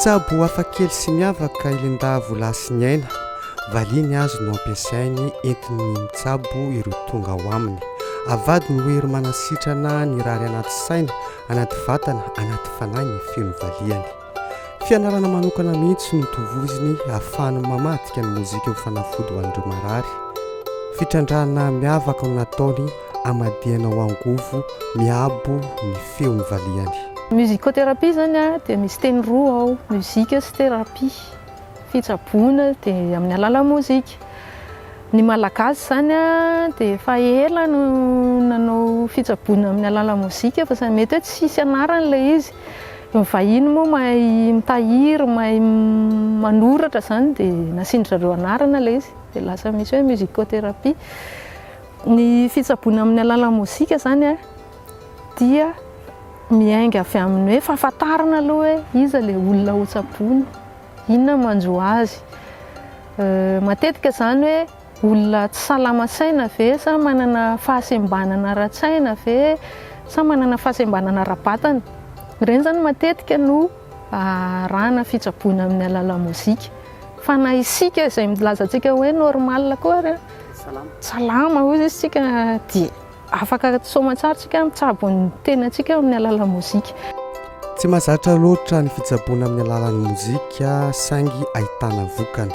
Mpitsabo hafakely sy miavaka i Linda Volasiniaina. Valiha ny azy no ampiasainy entiny mitsabo ireo tonga ao aminy. Avadiny ho hery manasitrana ny rary anaty saina, anaty vatana, anaty fanahy ny feon'ny valihany. Fianarana manokana mihitsy no tovoziny ahafahany mamadika ny mozika ho fanafody ho an'ireo marary. Fitrandrahana miavaka no nataony hamadihana ho angovo miabo ny feon'ny valihany. Musicothérapie izany dia misy teny roa ao, musique sy thérapie. Fitsaboana dia amin'ny alalan'ny mozika. Ny Malagasy izany dia efa ela no nanao fitsaboana amin'ny alalan'ny mozika fa saingy mety hoe tsisy anarany ilay izy. Ny vahiny moa mahay mitahiry, mahay manoratra izany dia nasian-dry zareo anarana ilay izy dia lasa misy hoe musicothérapie. Ny fitsaboana amin'ny alalan'ny mozika izany dia miainga avy amin'ny hoe fahafantarana aloha hoe iza ilay olona hotsaboina, inona no manjo azy. Matetika izany hoe olona tsy salama saina ve sa manana fahasembanana ara-tsaina ve sa manana fahasembanana ara-batana. Ireny izany matetika no arahana fitsaboana amin'ny alalan'ny mozika. Fa na isika izay milaza antsika hoe normal koa ary, salama hoy isika dia Afaka soamantsara tsika mitsabo ny tenantsika amin'ny alalan'ny mozika. Tsy mahazatra loatra ny fitsaboana amin'ny alalan'ny mozika saingy ahitana vokany.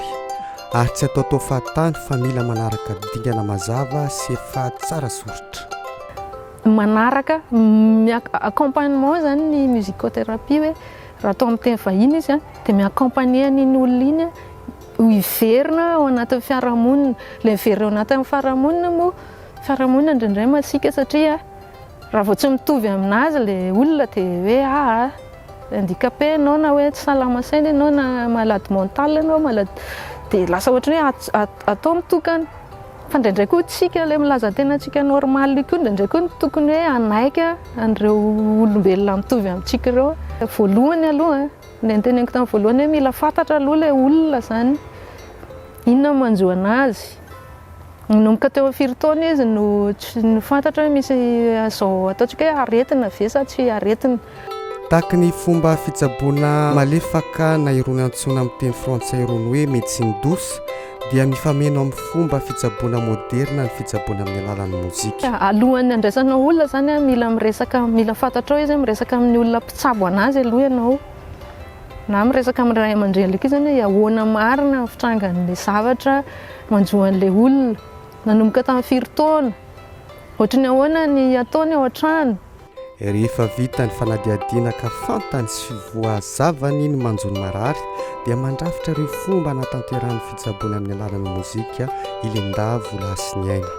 Ary tsy ataotao fahatany fa mila manaraka dingana mazava sy efa tsara soritra. Manaraka, mi-accompagnement izany ny musicothérapie hoe raha atao amin'ny teny vahiny izy dia mi-accompagner an'iny olona iny ho hiverina ao anatin'ny fiarahamonina. Ilay miverina ao anatin'ny fiarahamonina moa Fiarahamonina indraindray masiaka satria raha vao tsy mitovy aminazy ilay olona dia hoe aa handicapé ianao na hoe tsy salama saina ianao na malade mental ianao, malade dia lasa ohatran'ny hoe atao mitokana. Fa indraindray koa tsika ilay milaza tena antsika normal io koa indraindray koa no tokony hoe hanaiky an'ireo olombelona mitovy amintsika ireo. Voalohany aloha, ilay noteneniko tamin'ny voalohany hoe mila fantatra aloha ilay olona izany, inona no manjo an'azy. Nanomboka teo amin'ny firy taona izy no tsy fantatra hoe misy izao ataontsika hoe aretina ve sa tsy aretina. Tahaka ny fomba fitsaboana malefaka na irony antsoina amin'ny teny frantsay irony hoe médecine douce dia mifameno amin'ny fomba fitsaboana moderina ny fitsaboana amin'ny alalan'ny mozika. Alohan'ny handraisanao olona izany mila miresaka, mila fantatrao izy hoe miresaka amin'ny olona mpitsabo an'azy aloha ianao. Na miresaka amin'ny ray aman-dreny koa izany hoe ahoana marina ny fitrangan'ilay zavatra manjo an'ilay olona, nanomboka tamin'ny firy taona, ohatry ny ahoana ny ataony ao an-trano. Rehefa vita ny fanadihadiana ka fantany sy voazavany ny manjo ny marary dia mandrafitra ireo fomba anatanterahany fitsaboana amin'ny alalan'ny mozika i Linda Volasiniaina.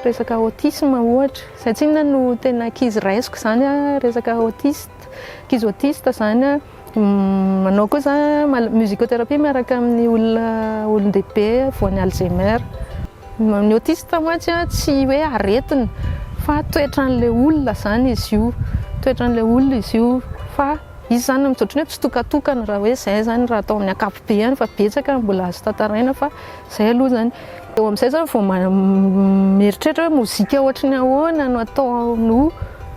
Resaka autisme ohatra, izay tsinona no tena ankizy raisiko izany an, resaka autiste, ankizy autiste izany an, manao koa za musicothérapie miaraka amin'ny olona olon-dehibe voan'ny Alzheimer. Ny autiste mantsy an tsy hoe aretina fa toetran'ilay olona izany izy io, toetran'ilay olona izy io fa Izy izany ohatran'ny hoe mpitokatokana raha hoe izay izany raha atao amin'ny ankapobeny fa betsaka ny mbola azo tantaraina fa izay aloha izany. Eo amin'izay izany vao mieritreritra hoe mozika ohatry ny ahoana no atao no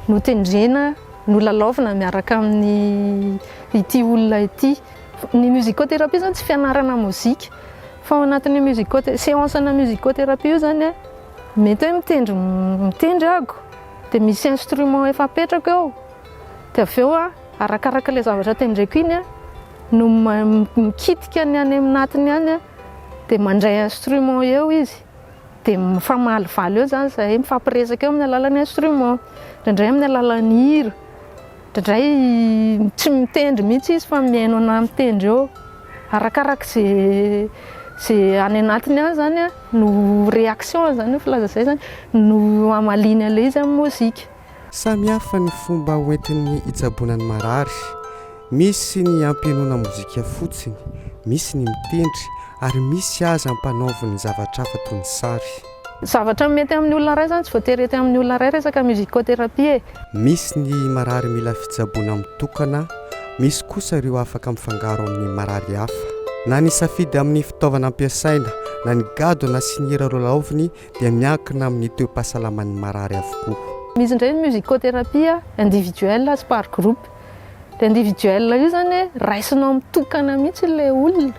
notendrena nolalaovina miaraka amin'ny ity olona ity. Ny musicothérapie izany tsy fianarana mozika fa ao anatin'io musicothé- séance-na musicothérapie io izany an, mety hoe mitendry mitendry aho dia misy instrument efa apetrako eo. Dia avy eo an, arakaraka ilay zavatra tendreko iny an, no mikitika ny any amin'atiny any an, dia mandray instrument eo izy, dia mifamalivaly eo izany izahay, mifampiresaka eo amin'ny alalan'ny instrument, indraindray amin'ny alalan'ny hira, indraindray tsy mitendry mihitsy izy fa mihaino anà mitendry eo, arakaraka izay izay any anatiny any izany an, no réaction izany filaza izay izany, no hamaliany an'ilay izy amin'ny mozika. Samy hafa ny fomba hoentiny hitsaboana ny marary. Misy ny ampihainoana mozika fotsiny, misy ny mitendry, ary misy aza ampanaoviny zavatra hafa toy ny sary. Zavatra mety amin'ny olona iray izany tsy voatery hety amin'ny olona iray resaka musicothérapie e. Misy ny marary mila fitsaboana mitokana, misy kosa ireo afaka mifangaro amin'ny marary hafa. Na ny safidy amin'ny fitaovana ampiasaina, na ny gadona sy ny hira lalaoviny dia miankina amin'ny toe-pahasalaman'ny marary avokoa. Misy indray ny musicothérapie individuelle sy par groupe. Ilay individuelle io izany hoe raisinao mitokana mihitsy ilay olona,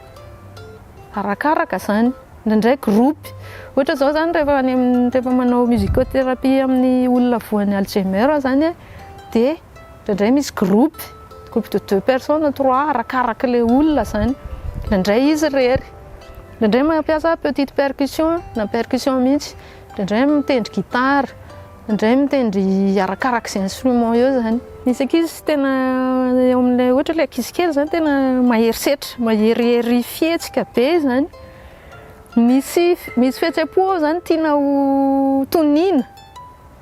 arakaraka izany. Indraindray groupe, ohatra izao izany rehefa any amin'ny rehefa manao musicothérapie amin'ny olona voan'ny Alzheimer izany dia indraindray misy groupe, groupe de deux personnes, trois, arakaraka ilay olona izany. Indraindray izy irery. Indraindray mampiasa petite percussion na percussion mihitsy, indraindray mitendry gitara. Indray mitendry arakaraka izay instrument eo izany. Misy ankizy tena eo amin'ilay ohatra ilay ankizy kely izany tena mahery setra, maherihery fihetsika be izany. Misy misy fihetseham-po ao izany tiana ho toniana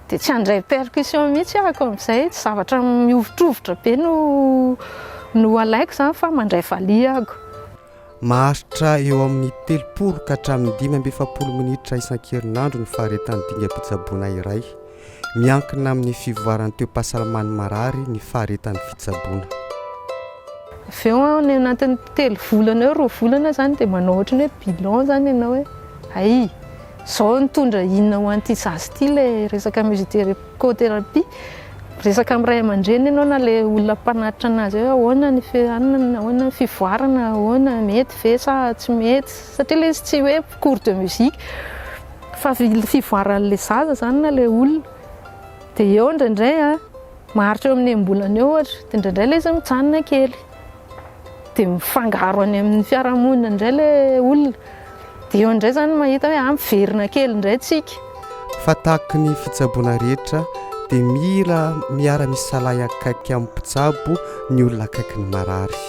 dia tsy handray percussion mihitsy ahako amin'izay, tsy zavatra mihovitrovitra be no no alaiko izany fa mandray valiha ahako. Maharitra eo amin'ny 30 ka hatramin'ny 45 minitra isan-kerinandro ny faharetan'ny dingam-pitsaboana iray. Miankina amin'ny fivoaran'ny toe-pahasalaman'ny marary ny faharetan'ny fitsaboana. Avy eo any anatin'ny telo volana eo, roa volana izany dia manao ohatran'ny hoe bilan izany ianao hoe hay, izao nitondra inona ho an'ity zaza ity ilay resaka musicothérapie. Miresaka amin'ny ray aman-dreny ianao na ilay olona mpanatitra anazy hoe ahoana ny fianana, ahoana ny fivoarana, ahoana mety ve sa tsy mety satria ilay izy tsy hoe cours de musique fa fivoaran'ilay zaza izany na ilay olona. Dia eo indraindray an, maharitra eo amin'ny enim-bolana eo ohatra, dia indraindray ilay izy mijanona kely. Dia mifangaro any amin'ny fiarahamonina indray ilay olona. Dia eo indray izany mahita hoe ah miverina kely indray tsika. Fa tahaky ny fitsaboana rehetra dia mila miara-misalahy akaiky amin'ny mpitsabo ny olona akaiky ny marary.